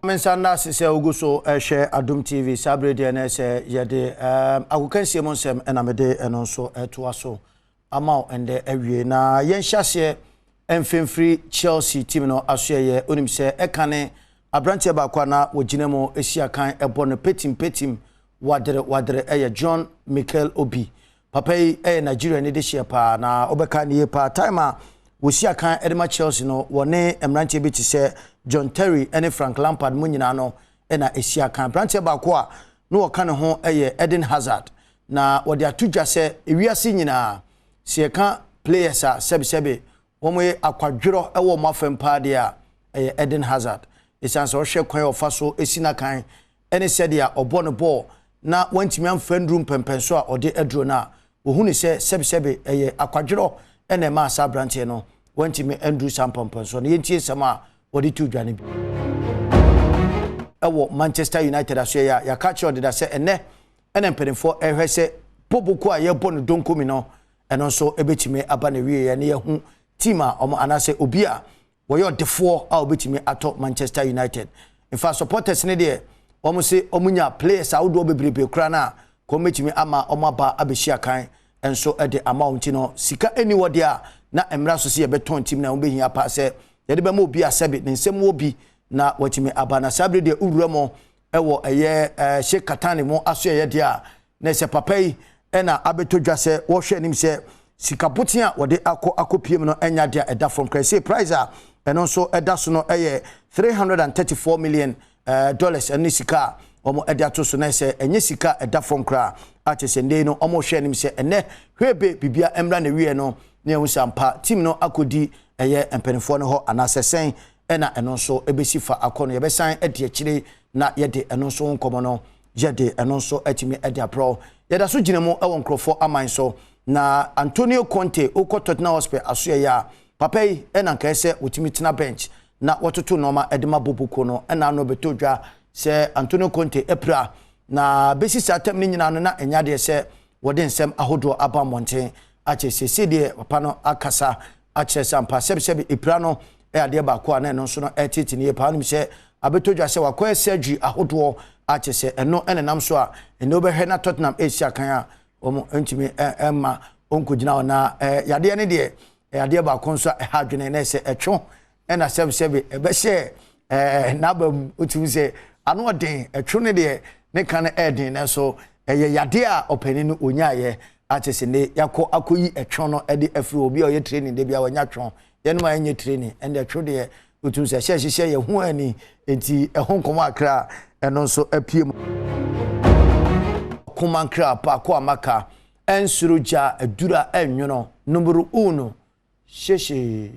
Me nsa nna ase sɛ wogu so rehwɛ Adom TV. Saa bere deɛ na ɛsɛ yɛde agokansie mu nsɛm na mede ɛno nso ɛtoa so ama wo ɛndɛ awie. Na yɛnhyɛ aseɛ mfimfiri Chelsea team no asoɛyɛ. Wonim sɛ ɛkane aberanteɛ baako a na wɔgyina mu si akan ɛbɔ no petim petim wadere wadere ɛyɛ John Mikel Obi. Papa yi yɛ Nigeriani dehyeɛ paa na wobɛka no yie paa. Time a wɔsi akan de ma Chelsea no, wɔne mmeranteɛ bi te sɛ John Terry ne Frank Lampard mu nyinaa no na ɛsi akan. Aberanteɛ baako a na wɔka ne ho yɛ Eden Hazard na wɔde ato dwa sɛ ewiase nyinaa sɛ yɛka players a sɛbesɛbe wɔyɛ akwadworɔ wɔ wɔn afam paa deɛ a, ɛyɛ Eden Hazard. Ɛsiane sɛ ɔhwɛ kwan a ɔfa so si n'akan ne sɛdeɛ ɔbɔ no bɔɔl na wantumi amfa nnuru mpɛmpɛnso a ɔde aduro no a, wɔhu no sɛ sɛbesɛbe ɛyɛ akwadworɔ na ɛmaa saa aberanteɛ no wantumi anduru saa mpɔmpɔnsoɔ no. Yɛntie nsɛm a wɔde too dwa no bi. Wɔ Manchester United asoɛeɛ a, yɛaka akyerɛ wo deda sɛ ɛnnɛ na mpanimfoɔ rehwɛ sɛ Boboko a yɛrebɔ no donkomi no, ɛno nso bɛtumi aba n'awieeɛ na yɛahu team a wɔn anaasɛ obi a wɔyɛ ɔdefoɔ a ɔbɛtumi atɔ Manchester United. In fact, supporters no deɛ wɔn se wɔn nya players ahodoɔ bebrebe koraa no a ka wɔn bɛtumi ama wɔn aba abɛhyia kan nso de ama wɔn ti no sika ɛni hɔ deɛ a na mmra so sɛ yɛbɛtɔn team na wɔn bɛhia paa sɛ yɛde bɛma obi a sɛbe ne nsɛm wɔ bi na watumi aba na saa bere deɛ wowura mu ɛwɔ ɛyɛ ɛɛ Sheikh Katani mu aso ɛyɛ deɛ a na sɛ papa yi na abɛtɔ dwa sɛ wɔhwɛ anim sɛ sika boten a wɔde akɔ akɔpie mu no nyɛ adeɛ a ɛda fam koraa. Sei price a ɛno nso ɛda so no yɛ 334 million dollars ɛno ne sika a wɔn de ato so na sɛ ɛnyɛ sika a ɛda fam koraa a kyerɛ sɛ nnɛ yi no wɔhwɛ anim sɛ ɛnɛ hwebe bibia mmra na wieɛ no na yɛhu sɛ ampa team no akɔdi ɛyɛ mpanimfoɔ no hɔ anaasɛ sɛn ɛna ɛno nso ɛbɛsi fa akɔ no yɛbɛsan adi akyire na yɛde ɛno nso ho nkɔmmɔ no Yɛde ɛno nso atumi de abrɛ wo. Yɛda so gyina mu wɔ nkurɔfoɔ aman so. Na Antonio Conte wokɔ Tottenham Hotspur asoɛeɛ a, papa yi na anka ɛsɛ sɛ wɔtumi tena bench na wɔtoto nnoɔma de ma Bobo kuo no. Ɛna ano bɛtɔ dwa sɛ Antonio Conte apira. Na bɛsi saa tam no nyinaa no na ɛnyɛ adeɛ sɛ wɔde nsɛm ahodoɔ aba mmɔnten akyɛ. Seesei deɛ papa no akasa akyerɛ sɛ ampa sɛbesɛbe epira no yɛ adeɛ baako a na ɛno nso no ɛretete no yie paa. Wonim sɛ abɛtɔ dwa sɛ wakɔyɛ surgery ahodoɔ a kyerɛ sɛ ɛno na ɛnam so a ɛnɛ wobɛhwɛ na Tottenham ɛresi akan a wɔn ntumi mma ɔnkɔgyina hɔ na yadeɛ no deɛ ɛyɛ adeɛ baako nso a ɛha adwene na ɛsɛ ɛtwe ɛna sɛbesɛbe ɛbɛhyɛ ɛɛ n'aba mu wotumi sɛ ano ɔden ɛtwe no deɛ ne ka no ɛɛden nanso ɛyɛ yadeɛ a ɔpanin no onyaayɛ akyɛ sɛ ne yakɔ akɔyi ɛtwe no ɛde afiri obi a ɔyɛ training de bi a wɔnya twe yɛnom a ɛnyɛ training ɛnde ɛtwe deɛ wotumi sɛ ɛhyɛ hyehyɛ yɛ ho ani nti ɛho nkɔmɔ akra ɛno nso apue mu komankra paako amaka ɛnsoro gya adura ɛnwono numero uno. Hyehye.